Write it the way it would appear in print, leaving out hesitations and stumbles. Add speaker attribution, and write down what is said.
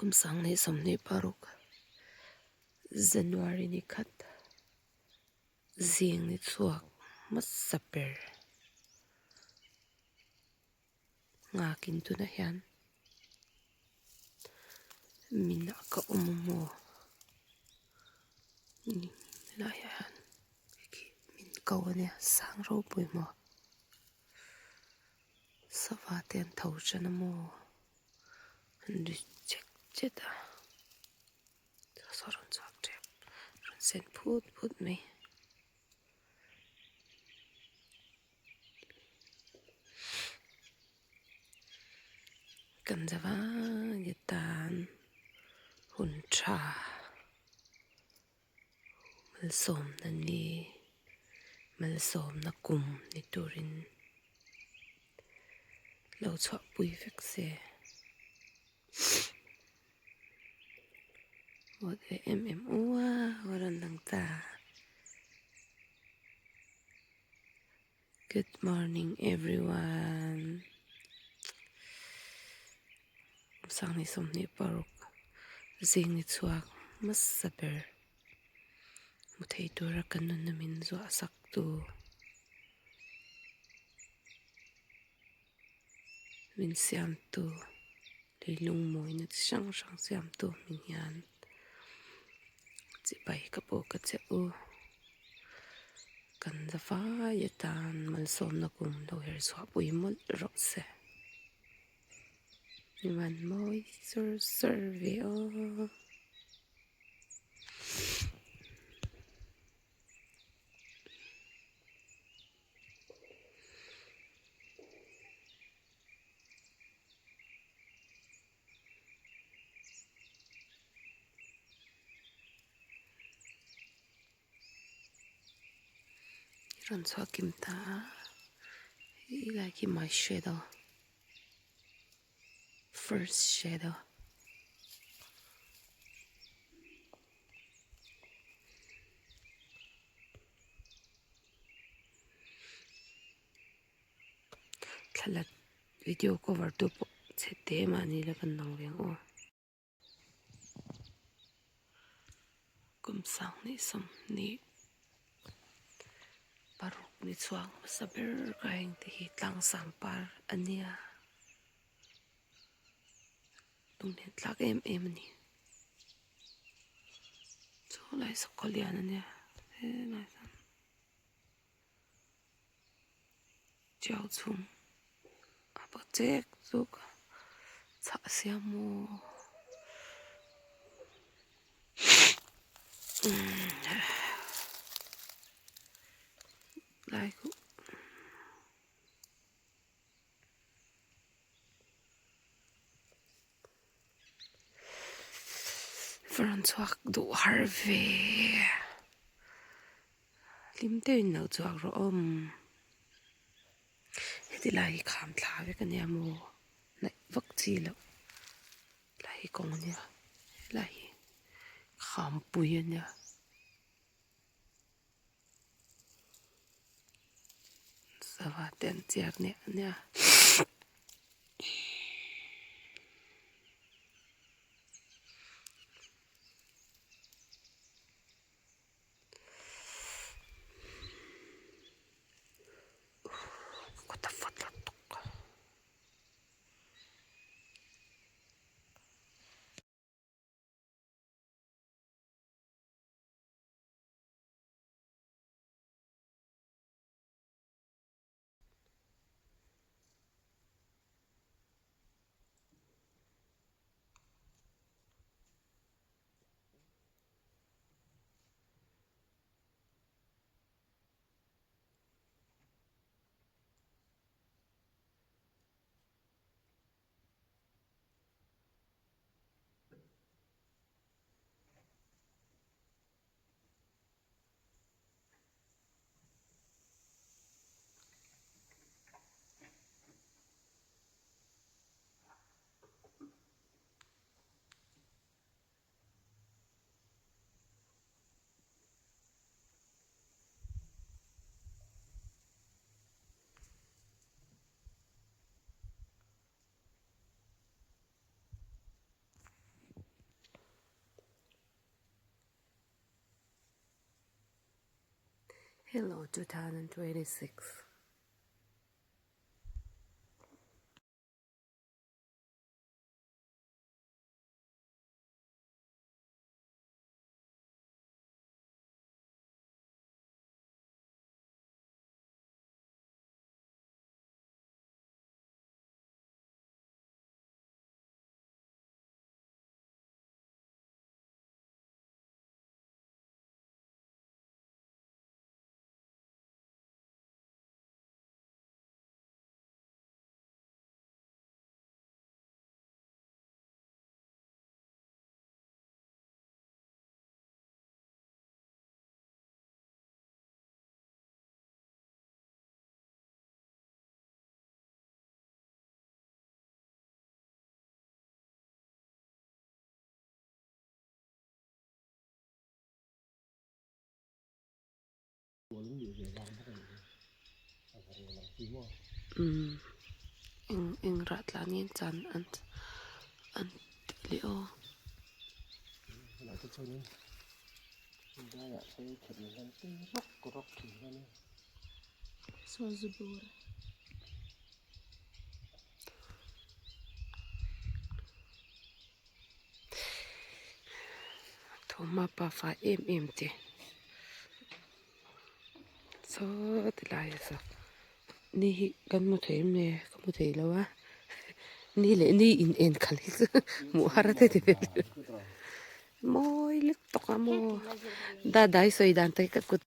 Speaker 1: Kum sanghnih 26 January ni khat zing ni chhuak hmasa ber nghakin tunah hian minah ka awm a maw helaiah hian min ko a nia sang ropui maw sava te an tho tan a maw an ri chet chet a saw rawn chhuak tep rawn sen phut phut mai. Kan zavai tan hun tha malsawmna ni malsawmna kum ni turin lo chhuahpui vek se. Vawt ve em em uau a rawn lang ta. Good morning everyone. Sanghnih 26 zing ni chhuak hmasa ber hmu thei tura kan nunna min zuah sak tu. Min siamtu leilung mawina chi hrang hrang siamtu hming hian chibai ka pawh ka che u. Kan za fai atan malsawmna kum lo her chhuah pui mawlh rawh se. Ni van mawi sur sur ve aw. Rawn chhuak kim ta a hei lai khi my shadow first shadow. Thlalak video cover tu pawh chhe te mahni la kan lang ve ang aw. Kum 2026 ni chhuak hmasa ber ka heng te hi tlangsam par a nia. Lunglen tlak em em a ni. Chu lai sakhaw lian a nia helai chuan tiau chhum a paw chek chuk a chhah sia maw lai khu. Rawn chhuak duh har ve hlim deuhin lo chhuak rawh awm heti lai hi kham thla vek ania maw hnaih vak chi loh lai hi kawng ania helai hi kham pui ania. Sava te an chiar nia nia. Hello 2026. Umm eng eng rah tlan nge chan an an tih leh aw. Thawmhma pafa em em te saw ti lai a saw ni hi kan hmu thei em nge ka hmu thei lo a ni leh ni in en khalh hi chu hmuh har a ti ve mawi lutuk a maw dada i sawi dan te ka kut.